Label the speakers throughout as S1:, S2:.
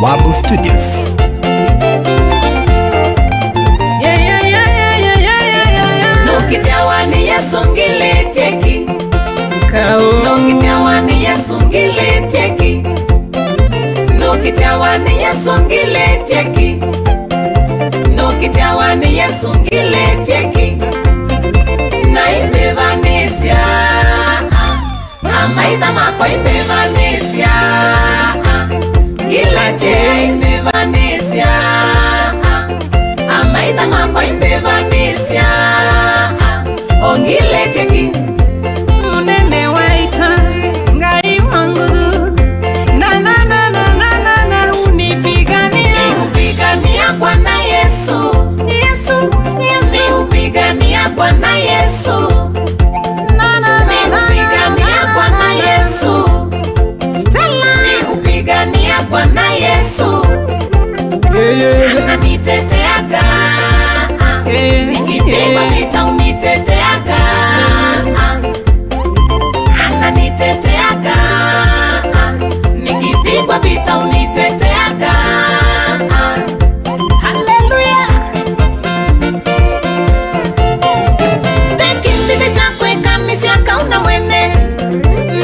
S1: Bawabu Studios.
S2: Nokitawani Yesu ngileteki. Nokitawani Yesu ngileteki. Nokitawani Yesu ngileteki. Nokitawani Yesu ngileteki. Na imbevanisya amaitha makwa imbevanisya ngilete imbevanisya amaitha makwa imbevanisya ongileteki.
S3: Munene waita ngai wangu na na na na na na na unipigania
S2: niupigania Bwana Yesu
S3: Yesu Yesu
S2: niupigania Bwana Yesu
S3: na na na
S2: niupigania Bwana Yesu
S3: Stella
S2: niupigania Bwana Yesu ananiteteaga nikipigwa vita uniteteaga ananiteteaga nikipigwa vita uniteteaga.
S3: Haleluya.
S2: Kimbithe chakwekanisia kauna mwene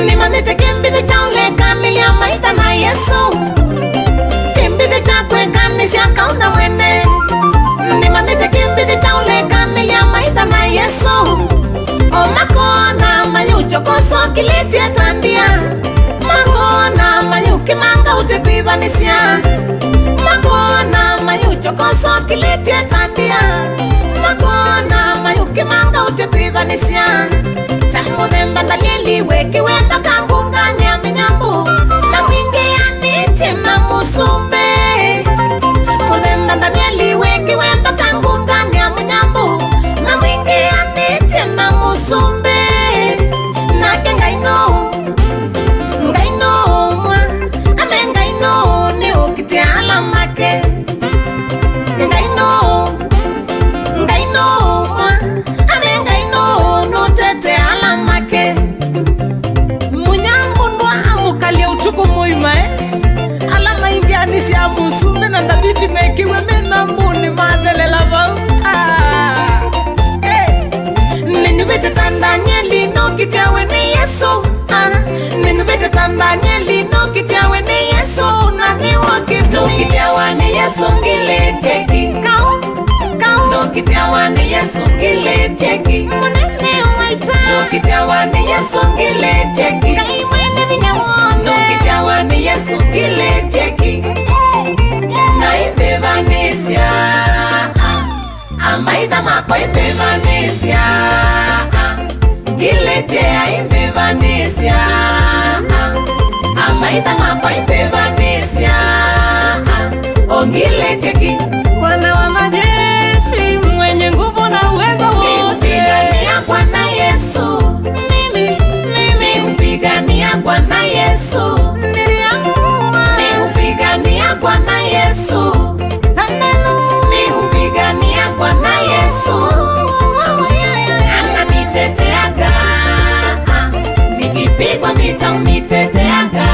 S2: nimanite kimbithe chaulekanilia maitha na Yesu. Kimbithe chakwekanisia kauna mwene nimanite kimbithe chaulekanilia maitha na Yesu. Omakona mayuchokoso kiletie tandia makona mayukimanga utekwivanisia makona mayuchokoso kiletie tandia makona mayukimanga utekwivanisia tamuthemba ndalieliwe kiwemba kambungania minyambu na mwingi anitie na musumbe muthemba ndanieliwe kiwemba kambungania minyambu na mwingi anitie na musumbe nake ngaino ngaino mwa ame ngaino ni ukitia alamake ngaino ngaino mwa ame ngaino nutete alamake.
S3: Munyambu ndwa amukalia utuku muima alama ingi anisi amusumbe na ndabiti mekiwe mena mbuni mathelela vau.
S2: Ninyubete tandanyeli nokitewe ni Yesu. Ninyubete tandanyeli nokitewe ni Yesu na niwakitu nokitewa ni Yesu ngileteki
S3: kau kau
S2: nokitewa ni Yesu ngileteki
S3: munene waita
S2: nokitewa ni Yesu ngileteki
S3: ngai mwene vinya wone
S2: nokitewa ni Yesu ngileteki na imbevanisya amaitha makwa imbevanisya ngiletea imbevanisya amaitha makwa imbevanisya ongileteki.
S3: Bwana wa majeshi mwenye nguvu na uwezo wote
S2: niupigania Bwana Yesu
S3: mimi mimi
S2: niupigania Bwana Yesu
S3: niliamua
S2: niupigania Bwana Yesu
S3: haleluya
S2: niupigania Bwana Yesu ananiteteaga nikipigwa vita uniteteaga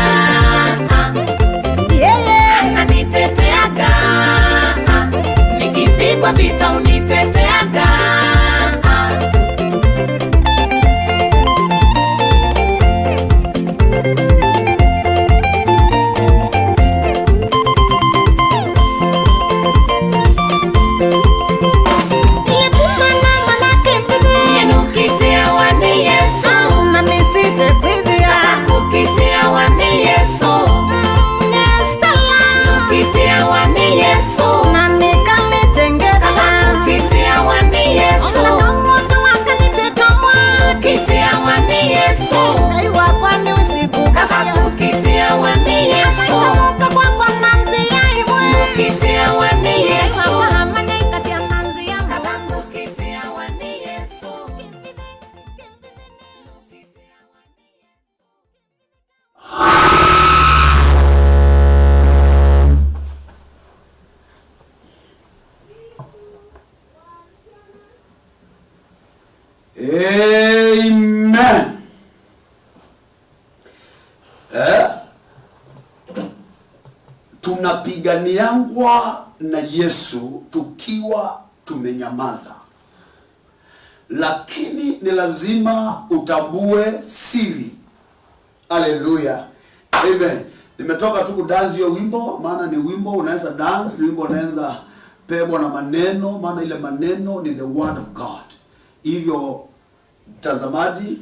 S1: Tunapiganiangwa na Yesu tukiwa tumenyamaza, lakini ni lazima utambue siri. Haleluya, amen. Nimetoka tu kudance hiyo wimbo, maana ni wimbo unaweza dance, ni wimbo unaweza pebwa na maneno, maana ile maneno ni the word of God. Hivyo mtazamaji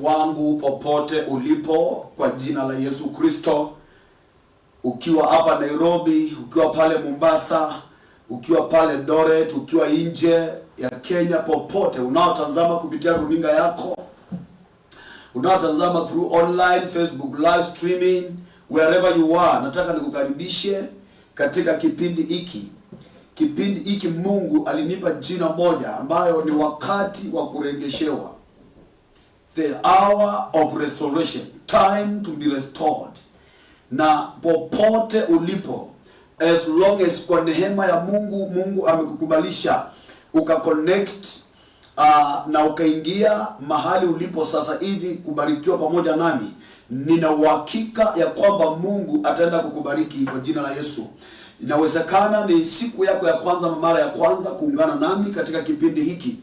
S1: wangu popote ulipo, kwa jina la Yesu Kristo, ukiwa hapa Nairobi, ukiwa pale Mombasa, ukiwa pale Eldoret, ukiwa nje ya Kenya, popote unaotazama kupitia runinga yako, unaotazama through online Facebook live streaming, wherever you are, nataka nikukaribishe katika kipindi hiki. Kipindi hiki Mungu alinipa jina moja ambayo ni wakati wa kurejeshewa, the hour of restoration, time to be restored. Na popote ulipo, as long as kwa neema ya Mungu, Mungu amekukubalisha ukaconnect na ukaingia mahali ulipo sasa hivi kubarikiwa pamoja nami, nina uhakika ya kwamba Mungu ataenda kukubariki kwa jina la Yesu. Inawezekana ni siku yako ya kwanza, mara ya kwanza kuungana nami katika kipindi hiki.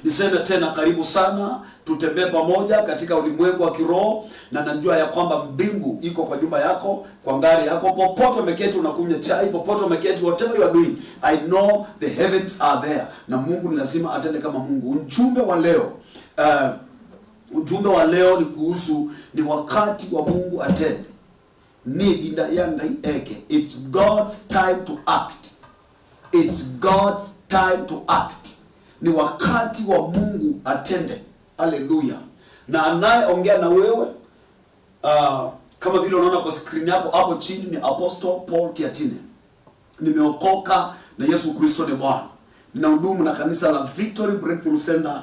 S1: Niseme tena karibu sana, tutembee pamoja katika ulimwengu wa kiroho, na najua ya kwamba mbingu iko kwa nyumba yako, kwa ngari yako, popote umeketi unakunywa chai, popote umeketi, whatever you are doing, I know the heavens are there, na Mungu ni lazima atende kama Mungu. Ujumbe wa leo ni kuhusu ni wakati wa Mungu atende. Ni binda ya Ngai eke. It's God's time to act. It's God's time to act. Ni wakati wa Mungu atende. Haleluya. Na anayeongea na wewe kama vile unaona kwa screen yako hapo chini ni Apostle Paul Kiatine. Nimeokoka na Yesu Kristo ni Bwana. Ninahudumu na kanisa la Victory Breakthrough Center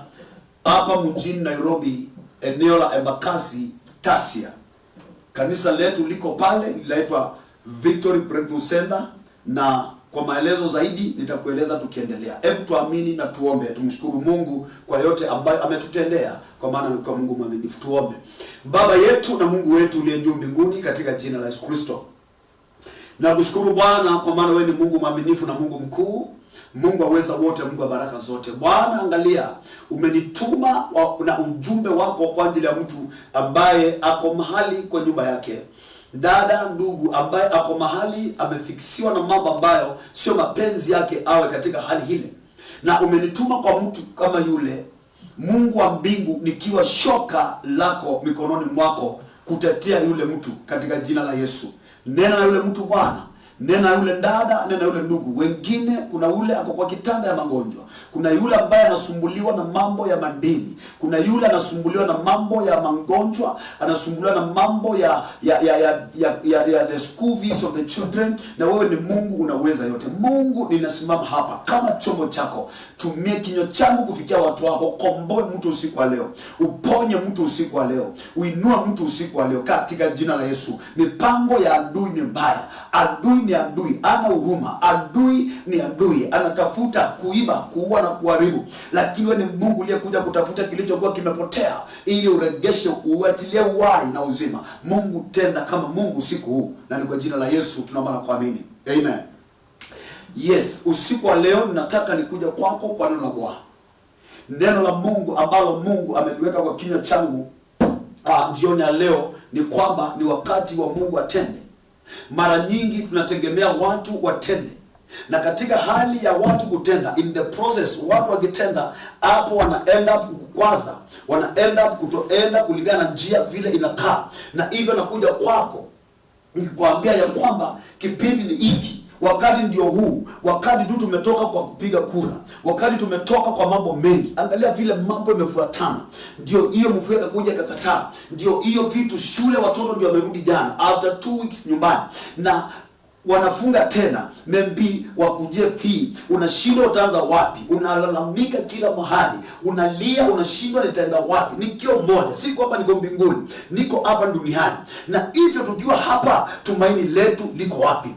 S1: hapa mjini Nairobi, eneo la Embakasi Tasia. Kanisa letu liko pale, linaitwa Victory Breakthrough Center, na kwa maelezo zaidi nitakueleza tukiendelea. Hebu tuamini na tuombe, tumshukuru Mungu kwa yote ambayo ametutendea, kwa maana amekuwa Mungu mwaminifu. Tuombe. Baba yetu na Mungu wetu uliye juu mbinguni, katika jina la Yesu Kristo, nakushukuru Bwana kwa maana wewe ni Mungu mwaminifu na Mungu mkuu, Mungu aweza wote, Mungu wa baraka zote. Bwana, angalia, umenituma na ujumbe wako kwa ajili ya mtu ambaye ako mahali kwa nyumba yake, dada, ndugu ambaye ako mahali amefiksiwa na mambo ambayo sio mapenzi yake awe katika hali ile, na umenituma kwa mtu kama yule, Mungu wa mbingu, nikiwa shoka lako mikononi mwako kutetea yule mtu katika jina la Yesu. Nena na yule mtu Bwana, nena na yule dada, nena na yule ndugu. Wengine, kuna yule ako kwa kitanda ya magonjwa, kuna yule ambaye anasumbuliwa na mambo ya madini, kuna yule anasumbuliwa na mambo ya magonjwa, anasumbuliwa na mambo ya the school fees of the children. Na wewe ni Mungu unaweza yote. Mungu, ninasimama hapa kama chombo chako, tumie kinywa changu kufikia watu wako. Komboe mtu usiku wa leo, uponye mtu usiku wa leo, uinua mtu usiku wa leo katika jina la Yesu. Mipango ya adui ni mbaya, adui ni adui, ana huruma, adui ni adui, anatafuta kuiba, kuua na kuharibu, lakini wewe ni Mungu uliyekuja kutafuta kilichokuwa kimepotea ili uregeshe, uachilie uhai na uzima. Mungu, tenda kama Mungu usiku huu, na ni kwa jina la Yesu tunaomba na kuamini, amen. Yes, usiku wa leo nataka nikuja kwako kwa neno la Bwana, neno la Mungu ambalo Mungu ameliweka kwa kinywa changu jioni ya leo ni kwamba ni wakati wa Mungu atende. Mara nyingi tunategemea watu watende, na katika hali ya watu kutenda, in the process, watu wakitenda hapo wana end up kukukwaza, wana end up kutoenda kulingana na njia vile inakaa, na hivyo nakuja kwako nikikwambia ya kwamba kipindi ni hiki, wakati ndio huu, wakati tu tumetoka kwa kupiga kura, wakati tumetoka kwa mambo mengi. Angalia vile mambo imefuatana, ndio hiyo mvua ikakuja ikakataa, ndio hiyo vitu shule, watoto ndio wamerudi jana after 2 weeks nyumbani na wanafunga tena, maybe wakujie fee, unashindwa utaanza wapi, unalalamika kila mahali, unalia, unashindwa nitaenda wapi. Nikiwa mmoja, si kwamba niko mbinguni, niko hapa duniani, na hivyo tukiwa hapa, tumaini letu liko wapi?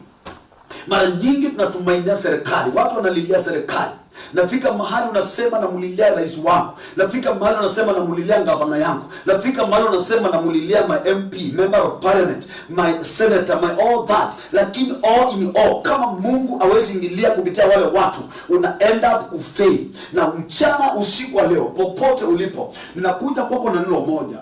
S1: Mara nyingi tunatumainia serikali, watu wanalilia serikali. Nafika mahali unasema namulilia rais wangu. Nafika mahali unasema namulilia gavana yangu. Nafika mahali unasema namulilia my MP, member of parliament, my senator, my all that. Lakini all in all, kama Mungu hawezi ingilia kupitia wale watu, una end up kufail. Na mchana usiku wa leo, popote ulipo, ninakuja kwako na neno moja.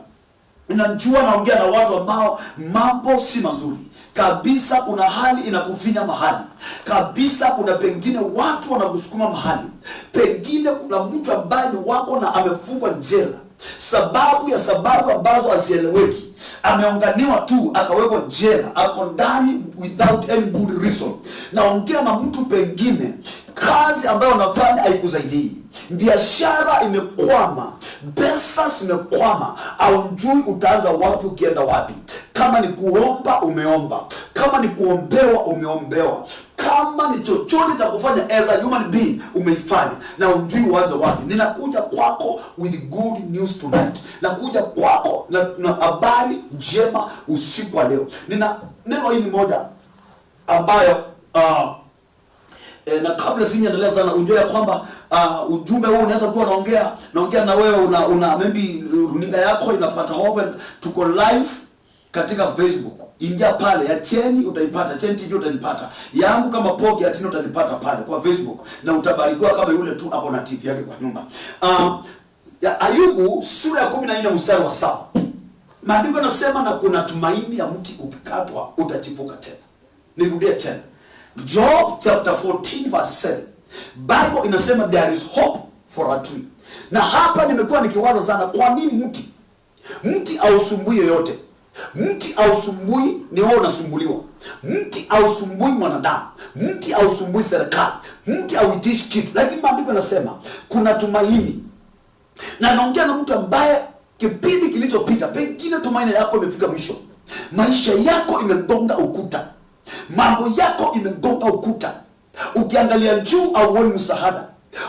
S1: Ninajua naongea na watu ambao mambo si mazuri kabisa. Kuna hali inakufinya mahali kabisa, kuna pengine watu wanakusukuma mahali, pengine kuna mtu ambaye ni wako na amefungwa jela sababu ya sababu ambazo hazieleweki, ameonganiwa tu akawekwa jela, ako ndani without any good reason. Naongea na mtu pengine kazi ambayo unafanya haikusaidii, biashara imekwama, pesa zimekwama, haujui utaanza wapi, ukienda wapi. Kama ni kuomba umeomba, kama ni kuombewa umeombewa, kama ni chochote cha kufanya as a human being umeifanya, na hujui uanze wapi. Ninakuja kwako with good news tonight, nakuja kwako na habari njema usiku wa leo. Nina neno hili moja ambayo na kabla sijaendelea sana, ujue ya kwamba ujumbe huu unaweza kuwa naongea na wewe una maybe runinga yako inapata hope. Tuko live katika Facebook, ingia pale ya Cheni utaipata, Cheni TV utanipata, yangu kama Poki Atino utanipata pale kwa Facebook, na utabarikiwa kama yule tu ako na TV yake kwa nyumba. Ya Ayubu sura ya 14 mstari wa 7, maandiko yanasema, na kuna tumaini ya mti ukikatwa utachipuka tena. Nirudie tena, Job chapter 14 verse 7, Bible inasema there is hope for a tree. Na hapa nimekuwa nikiwaza sana, kwa nini mti? Mti hausumbui yoyote. Mti hausumbui, ni wewe unasumbuliwa. Mti hausumbui mwanadamu, mti hausumbui serikali, mti hauitishi kitu, lakini maandiko yanasema kuna tumaini. Na naongea na mtu ambaye kipindi kilichopita pengine tumaini lako imefika mwisho, maisha yako imegonga ukuta, mambo yako imegonga ukuta. Ukiangalia juu hauoni msaada,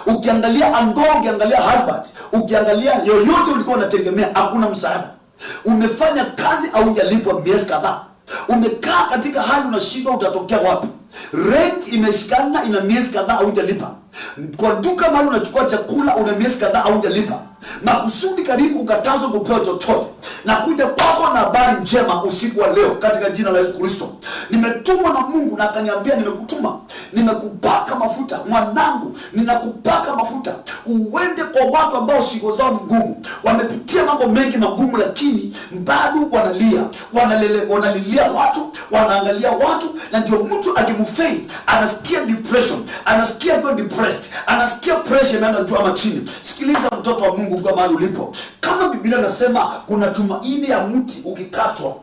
S1: ukiangalia angoa, ukiangalia husband, ukiangalia yoyote ulikuwa unategemea, hakuna msaada. Umefanya kazi haujalipwa miezi kadhaa, umekaa katika hali unashindwa utatokea wapi. Rent imeshikana, ina miezi kadhaa haujalipa. Kwa duka mahali unachukua chakula, una miezi kadhaa haujalipa. Makusudi karibu ukatazwe kupewa chochote. Na kuja kwako na habari njema usiku wa leo katika jina la Yesu Kristo. Nimetumwa na Mungu na akaniambia, nimekutuma, nimekupaka mafuta mwanangu, ninakupaka mafuta uende kwa watu ambao shingo zao ni ngumu, wamepitia mambo mengi magumu, lakini bado wanalia, wanalilia watu, wanaangalia watu, na ndio mtu akimfei anasikia depression, anasikia akiwa depressed, anasikia pressure imeenda juu ama chini. Sikiliza mtoto wa Mungu, kwa mahali ulipo, kama Biblia inasema kuna tumaini ya mti ukikatwa,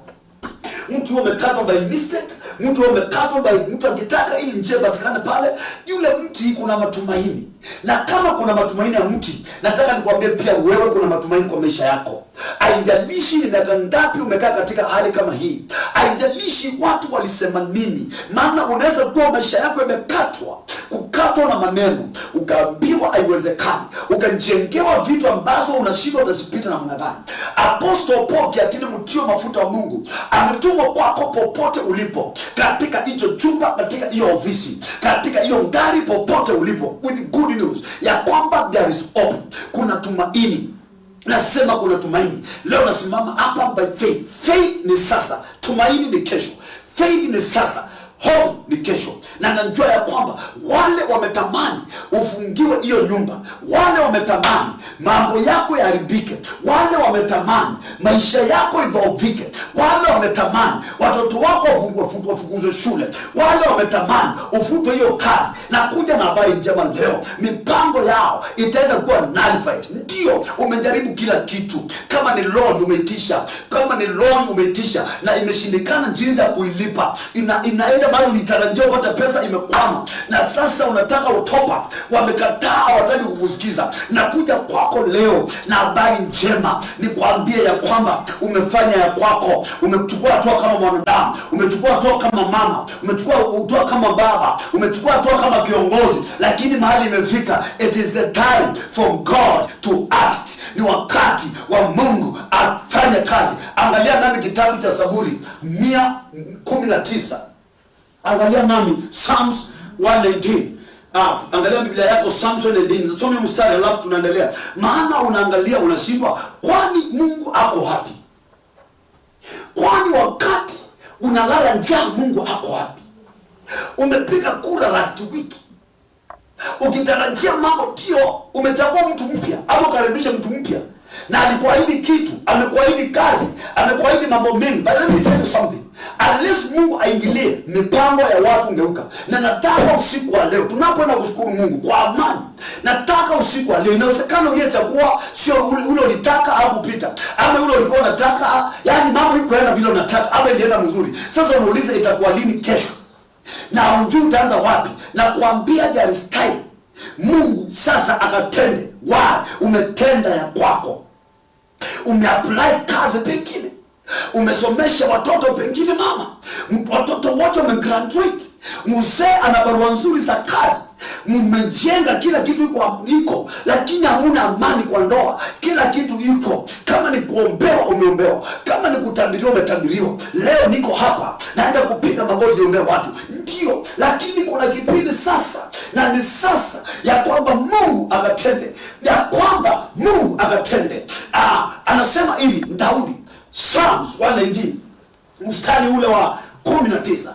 S1: mtu huo umekatwa by mistake, mtu huo umekatwa by mtu akitaka ili njia ipatikane pale, yule mti kuna matumaini. Na kama kuna matumaini ya mti, nataka nikwambie pia wewe kuna matumaini kwa maisha yako. Haijalishi ni miaka ngapi umekaa katika hali kama hii, haijalishi watu walisema nini, maana unaweza kuwa maisha yako yamekatwa, kukatwa na maneno, ukaambiwa haiwezekani, ukajengewa vitu ambazo unashindwa utazipita namna gani. Apostle Paul Kiatini, mtio mafuta wa Mungu, ametumwa kwako popote ulipo, katika hicho chumba, katika hiyo ofisi, katika hiyo gari, popote ulipo, with good news ya kwamba there is hope, kuna tumaini. Nasema kuna tumaini. Leo nasimama hapa by faith. Faith ni sasa, tumaini ni kesho. Faith ni sasa, hope ni kesho. Na najua ya kwamba wale wametamani ufungiwe hiyo nyumba, wale wametamani mambo yako yaharibike, wale wametamani maisha yako idhoofike, wale wametamani watoto wako wafukuzwe shule, wale wametamani ufutwe hiyo kazi, na kuja na habari njema leo, mipango yao itaenda kuwa nullified. Ndio umejaribu kila kitu, kama ni loan umeitisha, kama ni loan umeitisha na imeshindikana jinsi ya kuilipa, inaenda mahali ulitarajia upate pesa, imekwama, na sasa unataka utop up, wamekataa, hawataki kukusikiza. Nakuja kwako leo na habari njema, nikwambie ya kwamba umefanya ya kwako, umechukua hatua kama mwanadamu, umechukua hatua kama mama, umechukua hatua kama baba, umechukua hatua kama kiongozi, lakini mahali imefika, it is the time for God to act. Ni wakati wa Mungu afanye kazi. Angalia nami kitabu cha Zaburi 119. Angalia nami Psalms 119. Angalia Biblia yako Psalms 119, some mstari alafu tunaendelea. Maana unaangalia unashindwa, kwani Mungu ako wapi? Kwani wakati unalala njaa Mungu ako wapi? Umepiga kura last week ukitarajia mambo, ndio umechagua mtu mpya ama ukaribisha mtu mpya, na alikuahidi kitu, amekuahidi kazi, amekuahidi mambo mengi. But let me tell you something, unless Mungu aingilie, mipango ya watu ngeuka. Na nataka usiku wa leo tunapoenda kushukuru Mungu kwa amani, nataka usiku wa leo, inawezekana uliyechagua sio ule ulitaka au kupita, ama ule ulikuwa unataka, yani mambo ikoenda vile unataka ama ilienda mzuri. Sasa unauliza itakuwa lini kesho, na ujui utaanza wapi, na kuambia there is time Mungu sasa akatende. Why? Umetenda ya kwako, umeapply kazi pengine, umesomesha watoto pengine, mama, watoto wote wamegraduate, mzee ana barua nzuri za kazi, mmejenga kila kitu iko, lakini hamuna amani kwa ndoa. Kila kitu iko, kama ni kuombewa umeombewa, kama ni kutabiriwa umetabiriwa. Leo niko hapa naenda kupiga magoti niombee watu, ndio, lakini kuna kipindi sasa, na ni sasa ya kwamba Mungu akatende, ya kwamba Mungu akatende. Anasema hivi Daudi, Psalms 119 mstari ule wa 19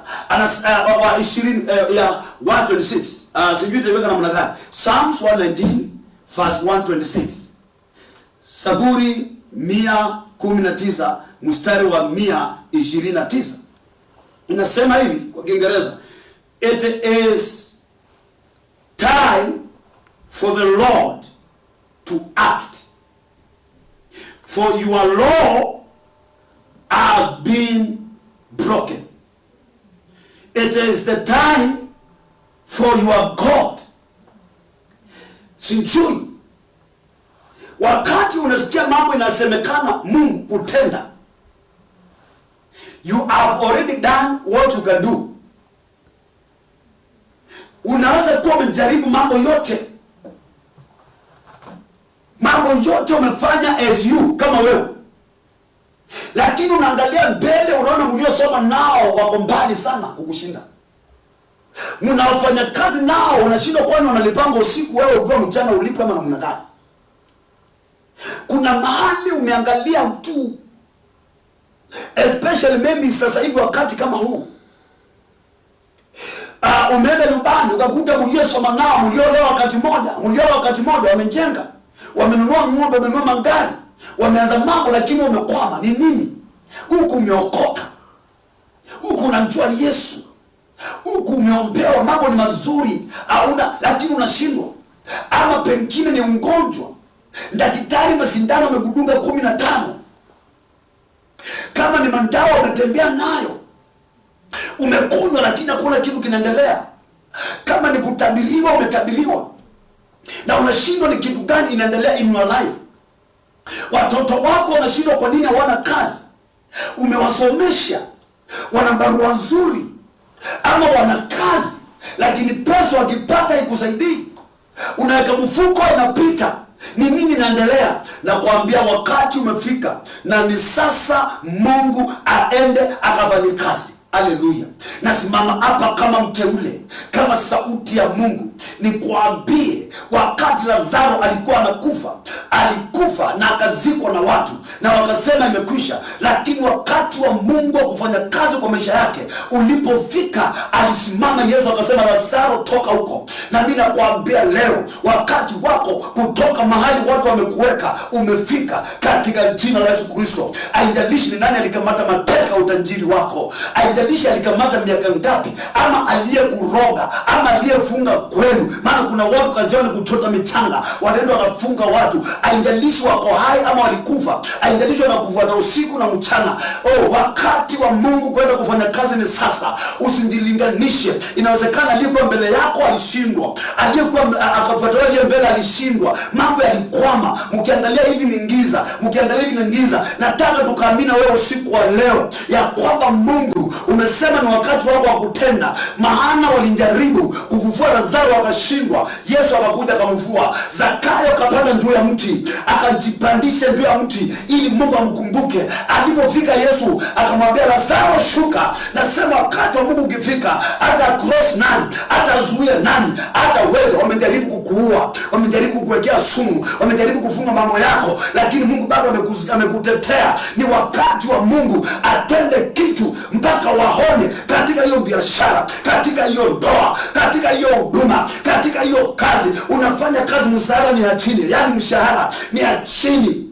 S1: wa 20 ya 126, sijui itaiweka namna gani. Psalms 119 verse 126, Saburi 119 mstari wa 129 inasema hivi kwa Kiingereza, it is time for the Lord to act, for your law has been broken. It is the time for your God. Sijui wakati unasikia mambo inasemekana Mungu kutenda, you have already done what you can do. Unaweza kuwa umejaribu mambo yote, mambo yote umefanya as you kama wewe, lakini unaangalia mbele, unaona mliosoma nao wako mbali sana kukushinda. Mnaofanya kazi nao unashindwa, kwani wanalipanga usiku, wewe ukiwa mchana ulipe ama namna gani? Kuna mahali umeangalia mtu, especially maybe sasa hivi wakati kama huu, umeenda nyumbani ukakuta mliosoma nao, mliolewa wakati moja, mlioa wakati moja, wamejenga, wamenunua ng'ombe, wamenunua magari, wameanza mambo, lakini wamekwama. Ni nini? Huku umeokoka, huku unamjua Yesu, huku umeombewa, mambo ni mazuri, hauna, lakini unashindwa. Ama pengine ni ugonjwa, daktari masindano amekudunga 15, kama ni madawa umetembea nayo, umekunywa, lakini hakuna kitu kinaendelea. Kama ni kutabiriwa, umetabiriwa na unashindwa ni kitu gani inaendelea in your life. Watoto wako wanashindwa kwa nini hawana kazi? Umewasomesha, wana barua nzuri ama wana kazi, lakini pesa wakipata ikusaidii. Unaweka mfuko inapita. Ni nini inaendelea? Na kuambia wakati umefika, na ni sasa Mungu aende akafanye kazi. Haleluya! Nasimama hapa kama mteule, kama sauti ya Mungu, nikuambie, wakati Lazaro alikuwa anakufa, alikufa na akazikwa na watu na wakasema imekwisha, lakini wakati wa Mungu wa kufanya kazi kwa maisha yake ulipofika, alisimama Yesu akasema, Lazaro toka huko. Na mimi nakuambia leo, wakati wako kutoka mahali watu wamekuweka umefika, katika jina la Yesu Kristo. Haijalishi ni nani alikamata mateka utajiri wako, haijalishi alikamata miaka ngapi, ama aliyekuroga ama aliyefunga kwenu. Maana kuna watu kazi yao ni kuchota michanga, wanaenda wanafunga watu, haijalishi wako hai ama walikufa, haijalishi wanakufuata usiku na mchana. Oh, wakati wa Mungu kwenda kufanya kazi ni sasa. Usijilinganishe. Inawezekana aliyekuwa mbele yako alishindwa, aliyekuwa akafuata aliye mbele alishindwa, mambo yalikwama. Mkiangalia hivi ni giza, mkiangalia hivi ni giza. Nataka tukaamini wewe usiku wa leo ya kwamba Mungu Umesema ni wakati wako wa kutenda, maana walijaribu kufufua Lazaro wakashindwa. Yesu akakuja akamfufua. Zakayo akapanda juu ya mti, akajipandisha juu ya mti ili Mungu amkumbuke. Alipofika Yesu akamwambia Lazaro, shuka. Nasema wakati wa Mungu ukifika, hata cross nani, hata zuia nani, hata uwezo. Wamejaribu kukuua, wamejaribu kukuwekea sumu, wamejaribu kufunga mambo yako, lakini Mungu bado amekutetea. Ni wakati wa Mungu atende kitu mpaka waone katika hiyo biashara, katika hiyo ndoa, katika hiyo huduma, katika hiyo kazi. Unafanya kazi, mshahara ni ya chini, yaani mshahara ni ya chini.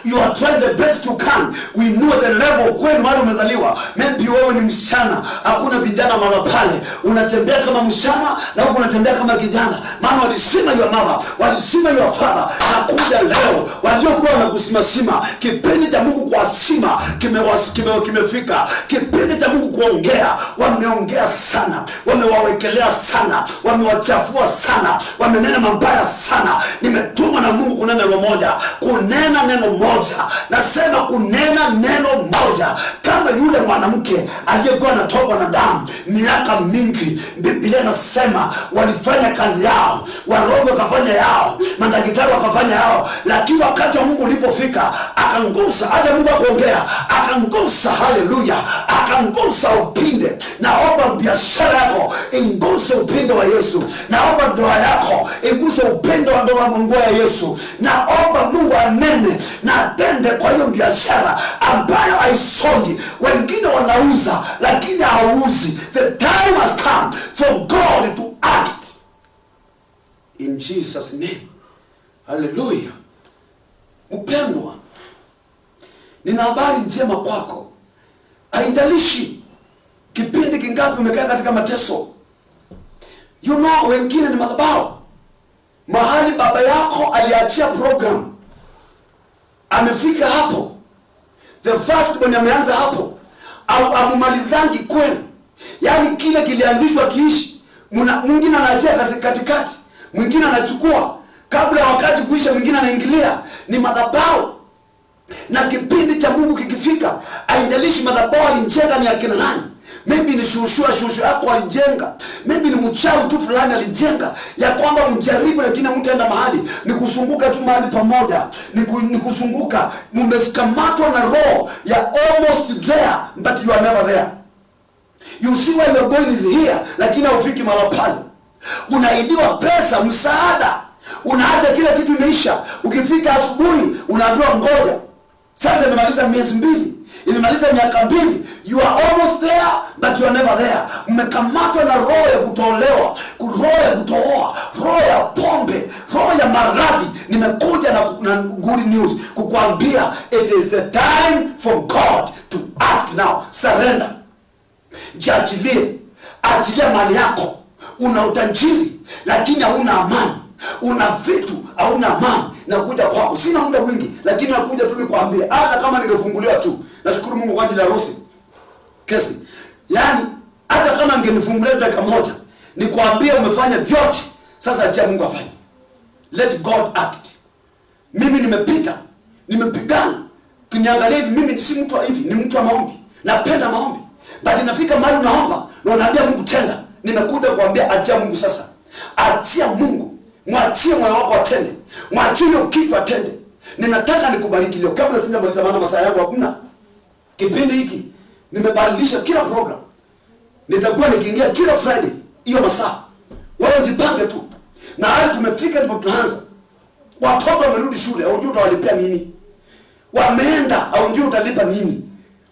S1: You are trying the best you can. We know the level kwenu mahali umezaliwa. Maybe wewe ni msichana, hakuna vijana mahala pale. Unatembea kama msichana na huku unatembea kama kijana. Maana walisema your mama, walisema your father. Na kuja leo waliokuwa wanakusimasima, kipindi cha Mungu kuwasima kimefika. Kipindi cha Mungu kuongea, wameongea sana, wamewawekelea sana, wamewachafua sana, wamenena mabaya sana. Nimetumwa na Mungu kunena neno moja, kunena neno moja. Nasema kunena neno moja, kama yule mwanamke aliyekuwa anatokwa na damu miaka mingi. Biblia inasema walifanya kazi yao, warogo wakafanya yao, madaktari wakafanya yao, lakini wakati wa Mungu ulipofika akangusa. Hata Mungu akuongea, akangusa. Haleluya, akangusa upinde. Naomba biashara yako inguse upinde wa Yesu. Naomba ndoa yako iguse upinde wa ndoa nguo ya Yesu. Naomba Mungu anene na atende kwa hiyo biashara ambayo haisongi. Wengine wanauza lakini hauzi. The time has come for God to act in Jesus name. Haleluya. Mpendwa, nina habari njema kwako. Haijalishi kipindi kingapi umekaa katika mateso. Wengine ni madhabahu. Mahali baba yako aliachia program, amefika hapo. The first born ameanza hapo. Au amumalizangi kwenu. Yaani kile kilianzishwa kiishi. Mwingine anaachia kazi katikati, mwingine anachukua kabla wakati kuisha, mwingine anaingilia. Ni madhabahu. Na kipindi cha Mungu kikifika, haijalishi madhabahu alijenga ni akina nani. Maybe ni shushua yako alijenga. Maybe ni mchawi tu fulani alijenga, ya kwamba mjaribu lakini mtaenda mahali. Ni kuzunguka tu mahali pamoja. Ni kuzunguka. Mmekamatwa na roho ya almost there but you are never there. You see where you are going is here, lakini haufiki mahali pale. Unaidiwa pesa, msaada. Unaacha kila kitu imeisha. Ukifika asubuhi unaambiwa ngoja. Sasa imemaliza miezi 2, imemaliza miaka 2. You are almost there but you are never there. Mmekamatwa na roho ya kutolewa, roho ya kutooa, roho ya pombe, roho ya maradhi. Nimekuja na good news kukuambia it is the time for God to act now. Surrender. Jiachilie. Achilia mali yako. Una utajiri lakini hauna amani. Una vitu hauna amani. Nakuja kwako. Sina muda mwingi lakini nakuja tu nikwambie, hata kama ningefunguliwa tu. Nashukuru Mungu kwa ajili ya Rosi kesi. Yaani hata kama angenifungulia dakika moja, nikwambie umefanya vyote. Sasa achia Mungu afanye. Let God act. Mimi nimepita, nimepigana. Kiniangalia hivi, mimi si mtu wa hivi, ni mtu wa maombi. Napenda maombi. But inafika mahali unaomba na unaambia Mungu tenda. Nimekuja kuambia achia Mungu sasa. Achia Mungu. Mwachie moyo wako atende. Mwachie hiyo kitu atende. Ninataka nikubariki leo. Kabla sijamaliza, maana masaa yangu hakuna. Kipindi hiki nimebadilisha kila program. Nitakuwa nikiingia kila Friday hiyo masaa. Wewe jipange tu. Na hali tumefika ndipo tunaanza. Watoto wamerudi shule, haujui utawalipia nini. Wameenda, haujui utalipa nini.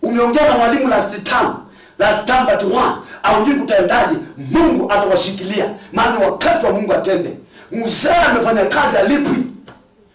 S1: Umeongea na mwalimu last term, last term but one, haujui kutaendaje. Mungu atawashikilia. Maana wakati wa Mungu atende. Mzee amefanya kazi alipwi.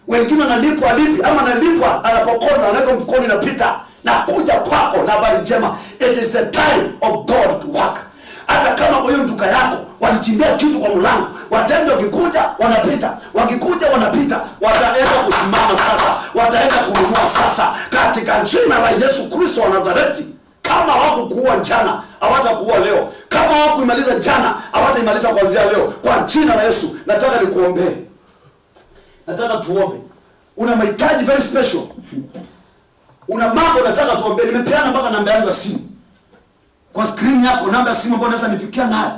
S1: Wengine wanalipwa alipwi, ama analipwa anapokonywa, anaweka mfukoni na pita. Na kuja kwako na habari njema. It is the time of God to work. Hata kama kwa hiyo duka yako walichimbia kitu kwa mlango, wateja wakikuja wanapita, wakikuja wanapita, wataenda kusimama sasa, wataenda kununua sasa katika jina la Yesu Kristo wa Nazareti. Kama hawakukuua jana, hawatakuua leo. Kama hawakuimaliza jana, hawataimaliza kuanzia leo. Kwa jina la Yesu, nataka nikuombee. Nataka tuombe. Una mahitaji very special. Una mambo nataka tuombe. Nimepeana mpaka namba yangu ya simu. Kwa screen yako namba ya simu ambayo unaweza nifikia nayo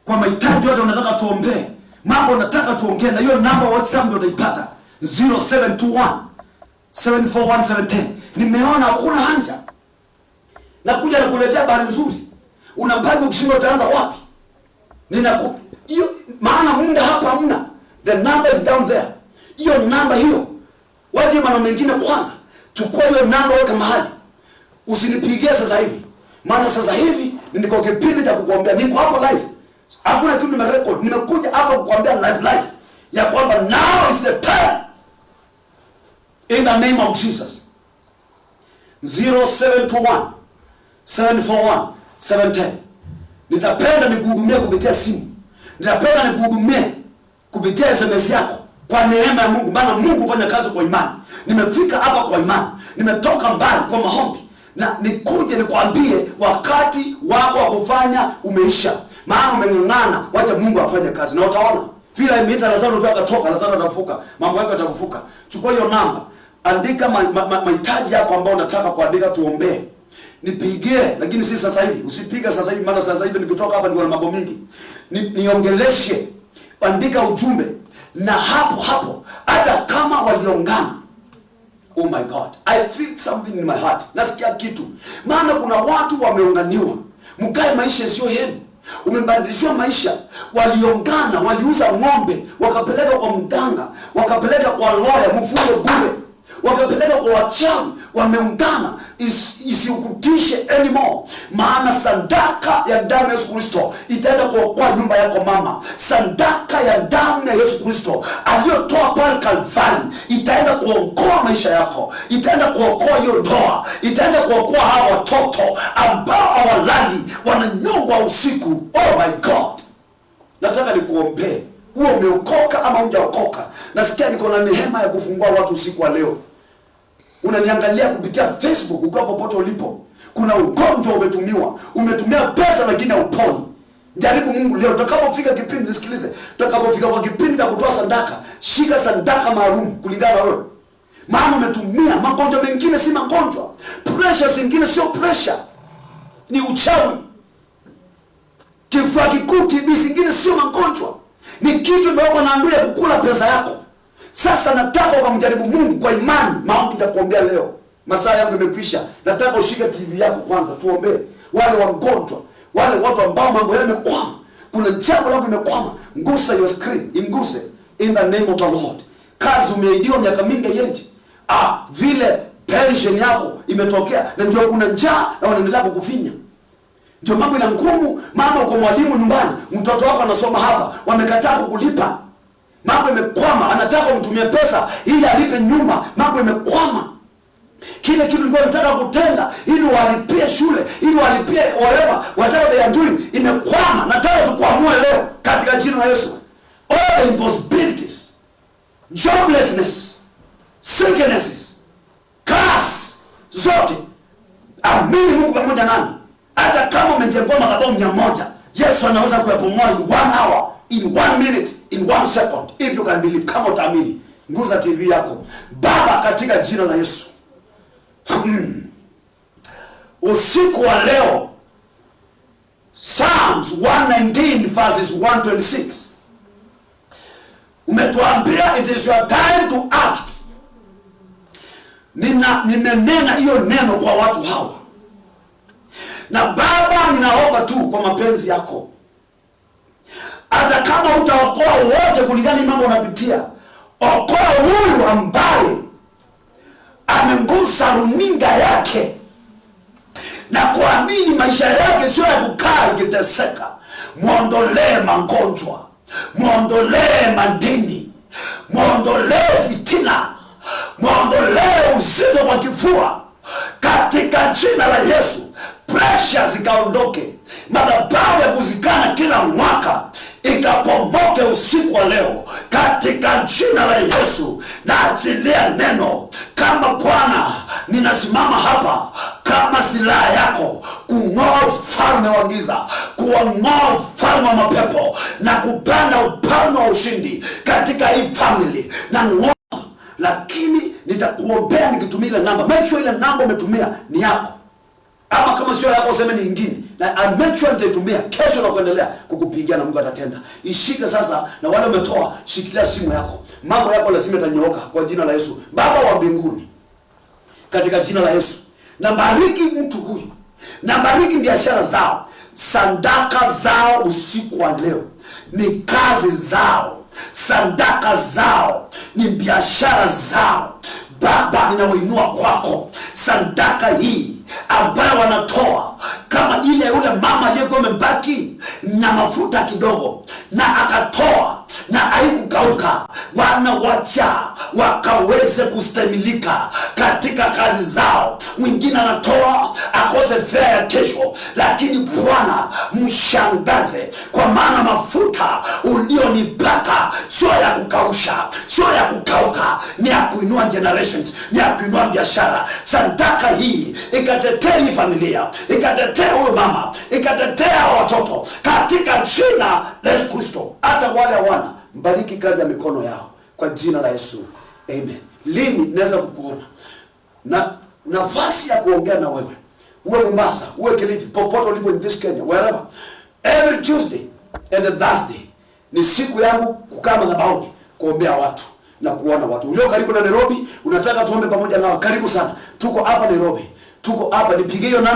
S1: kwa mahitaji yote unataka tuombee, mambo unataka tuongee, na hiyo namba WhatsApp ndio utaipata 0721 741 710. Nimeona hakuna haja, nakuja nakuletea habari nzuri, unabaki ukishindwa utaanza wapi? Ninaku hiyo maana muda hapa hamna. The number is down there. Hiyo namba hiyo, waje maneno mengine kwanza, chukua hiyo namba weka mahali, usinipigie sasa hivi, maana sasa hivi niko kipindi cha kukuambia, niko hapo live, hakuna kitu nimerecord, nimekuja hapa kukuambia live live ya kwamba now is the time in the name of Jesus. 0721 741 710. Nitapenda nikuhudumia kupitia simu, nitapenda nikuhudumie kupitia SMS yako kwa neema ya Mungu, maana Mungu hufanya kazi kwa imani. Nimefika hapa kwa imani, nimetoka mbali kwa maombi, na nikuje nikwambie wakati wako wa kufanya umeisha, maana umeng'ang'ana. Wacha Mungu afanye kazi na utaona vile ameita Lazaro tu akatoka, Lazaro atafufuka, mambo yako yatafufuka. Chukua hiyo namba, andika mahitaji yako ambayo unataka kuandika, tuombee. Nipigie, lakini si sasa hivi. Usipige sasa hivi, maana sasa hivi nikitoka hapa niko na mambo mingi. Niongeleshe, andika ujumbe, na hapo hapo, hata kama waliongana. Oh my God, I feel something in my heart. Nasikia kitu, maana kuna watu wameunganiwa, mkae maisha sio yenu, umebadilishwa maisha. Waliongana, waliuza ng'ombe, wakapeleka kwa mganga, wakapeleka kwa lawyer, mfungo bure, wakapeleka kwa wachawi, wameungana. Isikutishe anymore, maana sadaka ya damu ya Yesu Kristo itaenda kuokoa nyumba yako mama. Sadaka ya damu ya Yesu Kristo aliyotoa pale Kalvari itaenda kuokoa maisha yako, itaenda kuokoa hiyo ndoa, itaenda kuokoa hawa watoto ambao hawalali, wananyongwa usiku. Oh my God, nataka nikuombee, huo umeokoka ama hujaokoka. Nasikia niko na neema ya kufungua watu usiku wa leo. Unaniangalia kupitia Facebook ukiwa popote ulipo, kuna ugonjwa umetumiwa, umetumia pesa lakini hauponi. Jaribu Mungu leo. Tutakapofika kipindi, nisikilize, tutakapofika kwa kipindi cha kutoa sadaka, shika sadaka maalum kulingana na wewe, maana umetumia magonjwa mengine si magonjwa, pressure zingine sio pressure, ni uchawi. Kifua kikuu, TB zingine sio magonjwa, ni kitu imewekwa na adui ya kukula pesa yako. Sasa nataka ukamjaribu Mungu kwa imani. Maombi nitakuombea leo, masaa yangu imekwisha. Nataka ushike TV yako kwanza, tuombee wale wagonjwa, wale watu ambao mambo yao yamekwama. Kuna jambo lako imekwama, gusa your screen, inguse in the name of the Lord. Kazi umeahidiwa miaka mingi haiendi, vile pension yako imetokea, na ndio kuna njaa na wanaendelea kukufinya ndio mambo ina ngumu. Mama uko mwalimu nyumbani, mtoto wako anasoma hapa, wamekataa kukulipa, mambo imekwama. Anataka umtumie pesa ili alipe nyumba, mambo imekwama. Kile kitu ulikuwa unataka kutenda ili walipie shule, ili walipie whatever, whatever they are doing, imekwama. Nataka tukuamue leo katika jina la Yesu. All the impossibilities, joblessness, sicknesses, curse zote, amini Mungu pamoja nami. Hata kama umejengwa madhabahu 100, Yesu anaweza kuyabomoa in one hour, in one minute, in one second, if you can believe. Kama utaamini, guza TV yako. Baba, katika jina la Yesu, usiku wa leo, Psalms 119 verses 126 umetuambia it is your time to act. Nimenena hiyo neno kwa watu hawa, na Baba, ninaomba tu kwa mapenzi yako, hata kama utaokoa wote kulingana na mambo unapitia, okoa huyu ambaye amegusa runinga yake na kuamini maisha yake sio ya kukaa ikiteseka. Mwondolee magonjwa, mwondolee madeni, mwondolee fitina, mwondolee uzito wa kifua katika jina la Yesu. Presha zikaondoke, madhabahu ya kuzikana kila mwaka ikapomoke usiku wa leo katika jina la Yesu. Naachilia neno kama Bwana, ninasimama hapa kama silaha yako kung'oa ufalme wa giza, kuwang'oa ufalme wa mapepo na kupanda ufalme wa ushindi katika hii family na ng'oa, lakini nitakuombea nikitumia ile namba. Make sure ile namba umetumia ni yako. Ama kama sio yako useme ni ingine, na I make sure nitaitumia kesho na kuendelea kukupigia na Mungu atatenda. Ishike sasa, na wale umetoa, shikilia simu yako, mambo yako lazima itanyooka kwa jina la Yesu. Baba wa mbinguni, katika jina la Yesu, nabariki mtu huyu, nabariki biashara zao, sadaka zao usiku wa leo ni kazi zao, sadaka zao ni biashara zao. Baba, ninawainua kwako sadaka hii ambayo wanatoa kama ile yule mama aliyekuwa amebaki na mafuta kidogo na akatoa na haikukauka. Wanawacha wakaweze kustamilika katika kazi zao. Mwingine anatoa akose fea ya kesho, lakini Bwana mshangaze, kwa maana mafuta ulionipaka sio ya kukausha, sio ya kukauka, ni ya kuinua generations, ni ya kuinua biashara. Sadaka hii ikatetee hii familia, ikatetee huyu mama, ikatetea hawa watoto katika jina la Yesu Kristo. Hata wale hawana, mbariki kazi ya mikono yao kwa jina la Yesu, amen. Lini naweza kukuona na nafasi ya kuongea na wewe, uwe Mombasa, uwe Kilifi, popote ulipo in this Kenya, wherever, every Tuesday and Thursday ni siku yangu kukaa madhabahuni kuombea watu na kuona watu. Ulio karibu na Nairobi, unataka tuombe pamoja nao, karibu sana. Tuko hapa Nairobi, tuko hapa, nipigie hiyo namba.